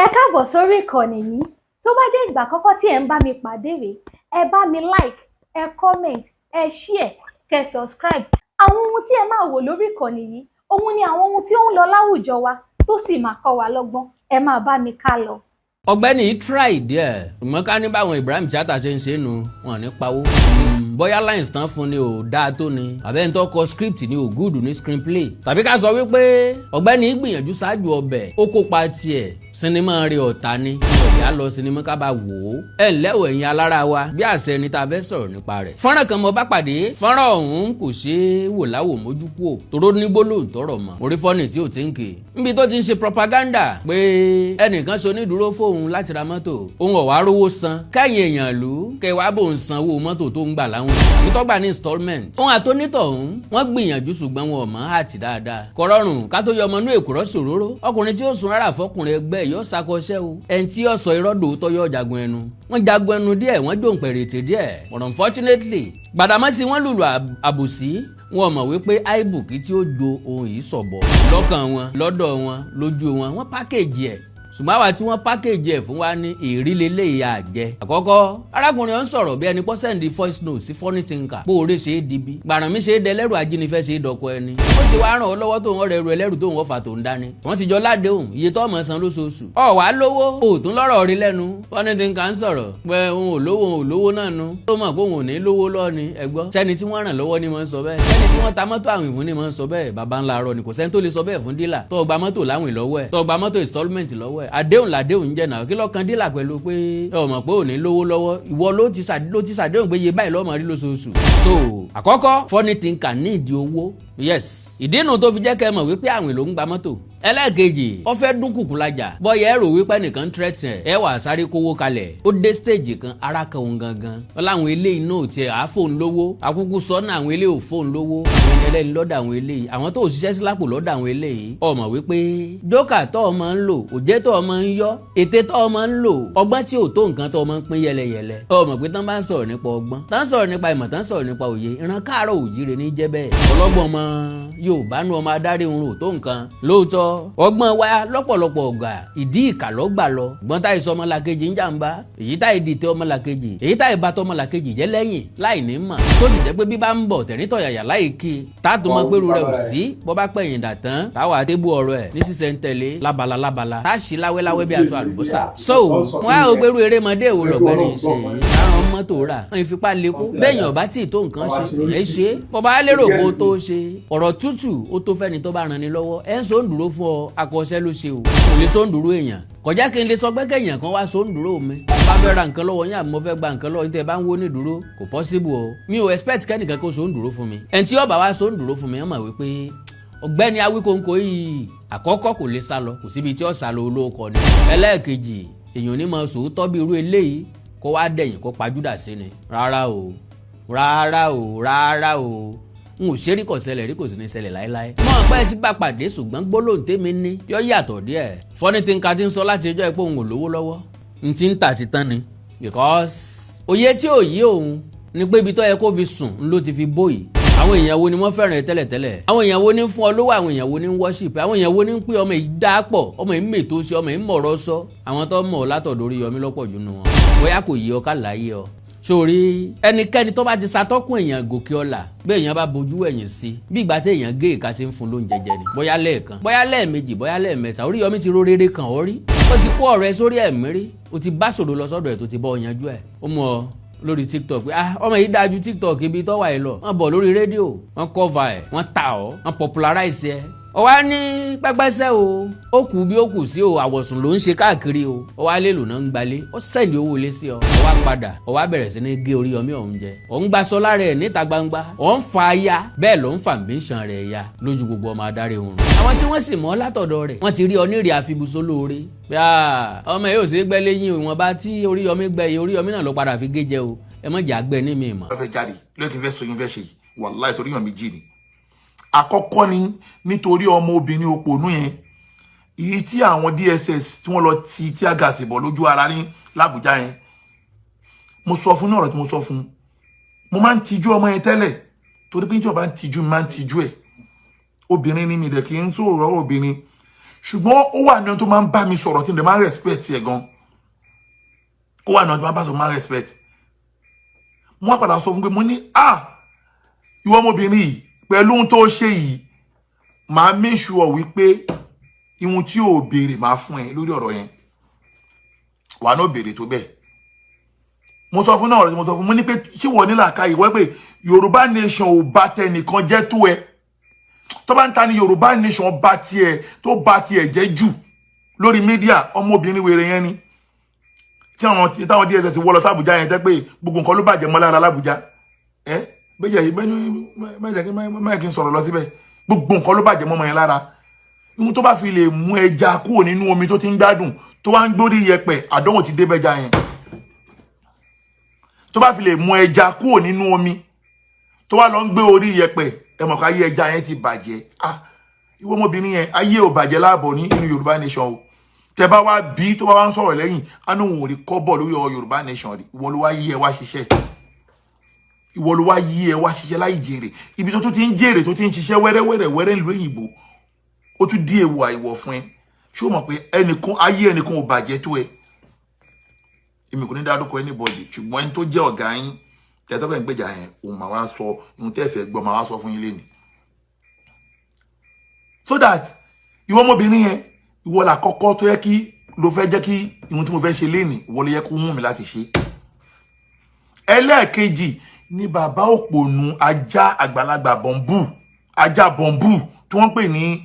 Ẹ káàbọ̀ sórí ìkànnì yìí. Tó bá jẹ́ ìgbà àkọ́kọ́ tí ẹ̀ ń bá mi pàdé rèé, ẹ bá mi like, ẹ comment, ẹ share, kẹ́ subscribe. Àwọn ohun tí ẹ máa wò lórí ìkànnì yìí, òun ni àwọn ohun tí ó ń lọ láwùjọ wa tó sì máa kọ́ wa lọ́gbọ́n. Ẹ máa bá mi ká lọ. Ọ̀gbẹ́ni yìí try díẹ̀, ṣùgbọ́n ká ní báwọn Ibrahim Chatta ṣe ń ṣe nu wọn ní pawó. Bóyá lines tán fún ni ò dáa tó ni, àbẹ́ni tó kọ script ni ò good ní screenplay, tàbí ká sọ wípé ọ̀gbẹ́ni gbìyànjú ṣáájú ọbẹ̀ ó kópa tiẹ̀. Sinimá rẹ̀ ọ̀tá ni ọ̀yá lọ sinimá ká bá wò ó. Ẹ ǹlẹ́ o, ẹ̀yin alára wa, bí àṣẹ ẹni tá a fẹ́ sọ̀rọ̀ nípa rẹ̀. Fọ́nrán kan mo bá pàdé, fọ́nrán ọ̀hún kò ṣeé wò láwò mójú kú ò toró ní gbólóhùn tọrọ mọ́ orí fọ́nì tí ò ti ń kè níbi tó ti ń ṣe propaganda pé ẹnìkan ṣe onídùúró fóun láti ra mọ́tò, òun ọ̀wá rówó san, kẹ́yìn èèyàn lù kẹwàá bò ń sanwó mọ́tò tó ń gbà láwọn àbí tó gbà ní installment. Òun àtọ́nítọ̀hún wọ́n gbìyànjú, ṣùgbọ́n wọn ò mọ̀ àti dáadáa kọ̀rọ̀rùn ká tó yọ ọmọ inú èkùrọ́ sòróró. Ọkùnrin tí ó sun rárá fọkùnrin ẹgbẹ́ yóò ṣàkọsẹ́ o. Ẹni tí yóò sọ irọ́ dòótọ́ yóò jagun ẹnu. Wọ́n jagun ẹnu díẹ̀, wọ́n jòǹpẹ̀rẹ̀tẹ̀ díẹ̀, but unfortunately Gbàdámọ́sí wọ́n lùlù àbòsí. Wọn mọ̀ wípé àìbùkí tí ó jo ohun yìí sọ̀bọ̀ lọ́kàn wọn, lọ́dọ̀ wọn, lójú wọn. Wọ́n package ẹ̀, ṣùgbọ́n àwa tí wọ́n package ẹ̀ fún wa ní ìrílélẹ̀ àjẹ. Àkọ́kọ́, arákùnrin ọ̀hún sọ̀rọ̀ bí ẹni pọ́ send voice note sí Funny Thinker pé oore ṣe é dibi, gbàràn mi ṣe é dẹlẹ́rù, ajínigbé ṣe é dọkọ ẹni. Ó ṣe wá ràn ọ́ lọ́wọ́ tó ń rẹ̀ ẹrù ẹlẹ́rù tó ń wọ́fà tó ń dání. Wọ́n ti jọ ládéhùn iye tó ọmọ san lóṣooṣù. Ọ̀ wá lówó òòtún lọ́rọ̀ rí lẹ́nu. Funny Thinker ń sọ̀rọ̀ pé òun ò lówó, òun ò lówó náà nu. Ó mọ̀ pé òun ò ní lówó lọ́ni. Ẹ̀gbọ́n, sẹ́ni tí wọ́n ràn lọ́wọ́ ni mo ń sọ bẹ́ẹ̀, sẹ́ni tí wọ́n ta mọ́tò àwìn fún ni mo ń sọ bẹ́ẹ̀. Baba ńlá arọ ni. Kò sẹ́ni tó lè sọ bẹ́ẹ̀ fún dealer tó gba mọ́tò láwìn lọ́wọ́ ẹ̀, tó gba mọ́tò installment lọ́wọ́ ẹ̀. Àdéhùn làdéhùn ń jẹ́ náà. Kí lọ́kàn dealer pẹ̀lú pé ẹ mọ̀ pé ò ní lówó lọ́wọ́? Ìwọ ló ti ṣàdéhùn pé iye báyìí lọ́mọ rí lóṣooṣù. So àkọ́kọ́, Funny Thinker ní ìdí owó, yes. Ìdí nu tó fi jẹ́ kẹ́ mọ̀ wípé àwìn ló ń gba mọ́tò. Ẹlẹ́ẹ̀kejì, ó fẹ́ dúnkùkù lajà. Bọ́yá ẹ rò wípé nìkan ń threaten ẹ̀, ẹ wà sáré kówó kalẹ̀. Ó dé stage kan, ara kan òun gangan wọn láwọn eléyìí náà tiẹ̀ àáfóun lówó. Àkúkú sọ́nà àwọn eléyìí ò fóun lówó. Àwọn ẹni ẹlẹ́ni lọ́dọ̀ àwọn eléyìí, àwọn tó ṣiṣẹ́ sí lápò lọ́dọ̀ àwọn eléyìí. Ọmọ wípé jókà tó ọmọ ń lò, òjé tó ọmọ ń yọ, ète tó ọmọ ń lò, ọgbọ́n tí ò tó nǹkan tó ọmọ ń pín yẹlẹyẹlẹ. Ọmọ pé tán bá ń sọ̀rọ̀ nípa ọgbọ́n, tán sọ̀rọ̀ nípa ìmọ̀, tán sọ̀rọ̀ nípa òye, ìran káàárọ̀ òjíire ní jẹ́ bẹ́ẹ̀. Ọlọ́gbọ́n ọmọ Yorùbá nu ọmọ adarí òun rò tó nǹkan lóòótọ́. Ọgbọ́n wa lọ́pọ̀lọpọ̀ ọ̀gbà ìdí ìkà lọ́gbà lọ. Gbọ́n táyì sọ ọmọlàkejì ń jàǹbá, èyí táyì dìtẹ̀ ọmọlàkejì, èyí táyì bá tọmọlàkejì jẹ́ lẹ́yìn láì ní mọ̀, tó sì jẹ́ pé bí bá ń bọ̀ tẹ̀ríntọ̀yàyà láì kí táàtò mọ pẹ̀lú rẹ̀ ò sí. Bọ́ bá pẹ̀yìn dà tán, táwa tébù ọ̀rọ̀ ẹ̀ ní sísẹ̀ ń tẹ̀lé lábala lábala, tá a ṣe láwẹ́láwẹ́ bí aṣọ àlùbọ́sà. So wọn á gbẹrú erémọdé wo lọ̀gbẹ́ni ṣe yìí táwọn mọ́tò rà wọn ìfipá lè kó bẹ́ẹ̀yàn ọ̀bá tí ì tó nǹkan ṣe ẹ̀ ṣe. Bọ́ba lérò kó tó ṣe ọ̀rọ̀ tútù, ó tó fẹ́ni tó bá ran ni lọ́wọ́. Ẹ̀ ń so ń dúró fún ọ, akọ́ṣẹ́ ló ṣe o, kò lè so ń dúró èèyàn kọjá. Kí n lè sọ pé kéèyàn kan wá so ń dúró mi, bá fẹ́ ra nǹkan lọ́wọ́ yín àbí mo fẹ́ gba nǹkan lọ́wọ́ yín, tẹ́ ẹ bá ń wó ní dúró, kò possible o. Mi ò expect kẹ́nìkan kó so ń dúró fún mi. Ẹni tí ó bá wá so ń dúró fún mi, wọ́n mọ̀ wípé ọ̀gbẹ́ni Awíkonko yìí, àkọ́kọ́, kò lè sá lọ, kò síbi tí ó sá lọ, olóòkọ ni. Ẹlẹ́ẹ̀kejì, èèyàn ní máa sòótọ́ bí irú eléyìí kó wá dẹ̀yìn kó pajúdà sí ni. Rárá o, rárá o, rárá o, n ò ṣe rí, kò ṣẹlẹ̀ rí, kò sì ní ṣẹlẹ̀ láéláé. Mọ̀ pé ẹ ti bá pàdé, ṣùgbọ́n gbólóhùn tèmi ní yọ yàtọ̀ díẹ̀. Funny Thinker ti ń sọ láti ẹjọ́ ẹ pé òun ò lówó lọ́wọ́, n ti ń tà ti tán ni, because òye tí ò yí òun ni pé ibi tó yẹ kó fi sùn ló ti fi bóyìí. Àwọn èèyàn wo ni wọ́n fẹ́ràn ẹ tẹ́lẹ̀tẹ́lẹ̀? Àwọn èèyàn wo ni ń fún ọ lówó? Àwọn èèyàn wo ni ń worship? Àwọn èèyàn wo ni ń pè ọmọ yìí dá pọ̀, ọmọ yìí mètò ṣe, ọmọ yìí mọ̀rọ̀ sọ? Àwọn tó mọ̀ ọ́ látọ̀dọ̀ Oríyọmí lọ́pọ̀ jù nù wọn. Bóyá kò yí ọ ká láyé ọ sórí ẹnikẹ́ni tó bá ti ṣàtọ́kùn èèyàn gòkè ọ̀la, bí èèyàn bá bojú ẹ̀yìn sí, bí ìgbà tí èèyàn gé ìka ti ń fún lóúnjẹ jẹ ni. Bóyá lẹ́ẹ̀kan, bóyá lẹ́ẹ̀mejì, bóyá lẹ́ẹ̀mẹ́ta, Oríyọmí ti ró rere kàn ọ́ rí, ó ti kó ọ̀rọ̀ ẹ sórí ẹ̀mí rí, ó ti bá sòrò lọ sọ́dọ̀ ẹ̀ tó ti bọ́ ọ yanjú ẹ̀. Ó mú ọ lórí TikTok pé, ah, ọmọ yìí dájú TikTok ibi tó wà yìí lọ. Wọ́n bọ̀ lórí rédíò, wọ́n cover ẹ̀, wọ́n ta ọ́, wọ́n popularize ẹ̀. Ó wá ní pẹ́pẹ́sẹ́ o, ó kù bí ó kù sí o, àwọ̀sùn ló ń ṣe káàkiri o. Ó wá lè lò náà ń gbalé, ó send owó ilé sí ọ. Ó wá padà, ó wá bẹ̀rẹ̀ sí ní gé Oríyọmí ọ̀hún jẹ. Ó ń gbaṣọ lára ẹ̀ níta gbangba, ó ń fa ya, bẹ́ẹ̀ ló ń fa ambition rẹ̀ ya lójú gbogbo ọmọ adarí òun. Àwọn tí wọ́n sì mọ̀ látọ̀dọ̀ rẹ̀, wọ́n ti rí ọ nírì àfibùsọ lóore. Ọmọ yóò ṣe é gbẹ́ lẹ́yìn ìwọ̀nba tí Oríyọmí gbẹ́ yìí, Oríyọmí náà ló padà fi gé jẹ o. Ẹ má jẹ́ àgbẹ̀ ní mi mọ̀. Wọ́n fẹ́ jáde lókè, fẹ́ sọ yín, fẹ́ ṣe yìí, wàláì, torí yàn méjì ni. Àkọ́kọ́ ni nítorí ọmọ obìnrin òpònú yẹn, èyí tí àwọn DSS tí wọ́n lọ ti tear gas bọ̀ lójú ara ní làbújá yẹn. Mo sọ fún ní ọ̀rọ̀ tí mo sọ fún, mo máa ń tijú ọmọ yẹn tẹ́lẹ̀, torí pé tí wọ́n bá ń tijú mi, máa ń tijú ẹ̀. Obìnrin ni mi dẹ̀ kì í sọ̀rọ̀ obìnrin. Ṣùgbọ́n ó wà ní ohun tó máa ń bá mi sọ̀rọ̀ tí mo dẹ̀ máa ń respect ẹ̀ gan. Ó wà ní ohun tó máa ń bá sọ̀rọ̀, máa ń respect. Mo wá padà sọ fún pé, mo ní, "Ah, ìwọ ọmọbìnrin yìí, pẹ̀lú ohun tó ṣe yìí, màá make sure wípé ihun tí ò béèrè máa fún ẹ lórí ọ̀rọ̀ yẹn. Wà náà béèrè tó bẹ́ẹ̀." Mo sọ fún náà, ọ̀rọ̀ tí mo sọ fún, mo ní pé, ṣé wọ́n ní làákàyè wọ́n pé Yorùbá Nation ò bá tẹnìkan jẹ́ tó ẹ? Tó bá ń ta ni Yorùbá Nation bá tiẹ̀, tó bá tiẹ̀ jẹ́ jù lórí media, ọmọbìnrin wèrè yẹn ni tí àwọn tí táwọn DSS ti wọ́ lọ sábùjá yẹn, jẹ́ pé gbogbo nǹkan ló bàjẹ́ mọ́ lára lábùjá. Ẹ bẹ́ẹ̀ yìí, bẹ́ẹ̀ kí n sọ̀rọ̀ lọ síbẹ̀, gbogbo nǹkan ló bàjẹ́ mọ́ yẹn lára. Ihun tó bá fi lè mú ẹja kúrò nínú omi tó ti ń gbádùn, tó wá ń gbórí yẹpẹ̀, àdánwò ti dé bẹ́ja yẹn. Tó bá fi lè mú ẹja kúrò nínú omi, tó wá lọ ń gbé orí yẹpẹ̀, ẹ mọ̀ ká ayé ẹja yẹn ti bàjẹ́. Ah, ìwọ ọmọbìnrin yẹn, ayé ò bàjẹ́ láàbọ̀ ní inú Yorùbá Nation o. Tẹ bá wá bí tó bá wá ń sọ̀rọ̀ lẹ́yìn, á ní òun ò rí kọ́bọ̀ lórí ọ̀rọ̀ Yorùbá Nation rí. Ìwọ ló wá yí ẹ wá ṣiṣẹ́, ìwọ ló wá yí ẹ wá ṣiṣẹ́ láì jèrè. Ibi tó tún ti ń jèrè, tó ti ń ṣiṣẹ́ wẹ́rẹ́wẹ́rẹ́ wẹ́rẹ́ nílùú òyìnbó, ó tún dí ewu àìwọ̀ fún ẹ. Ṣé o mọ̀ pé ẹnìkan, ayé ẹnìkan ò bàjẹ́ tó ẹ? Èmi kò ní dárúkọ anybody, ṣùgbọ́n ẹni tó jẹ́ ọ̀gá yín tẹ́tọ́ fẹ́ ń gbèjà yẹn, òun máa wá sọ ohun tẹ́ fẹ́ gbọ́, máa wá sọ fún yín lẹ́nu. So that ìwọ ọmọbìnrin yẹn, ìwọ là kọ́kọ́ tó yẹ kí ló fẹ́ jẹ́ kí ohun tí mo fẹ́ ṣe lénìí, ìwọ ló yẹ kó mú mi láti ṣe. Ẹlẹ́ẹ̀kejì ní bàbá òpònú ajá àgbàlagbà bọ̀m̀bù, ajá bọ̀m̀bù tí wọ́n pè ní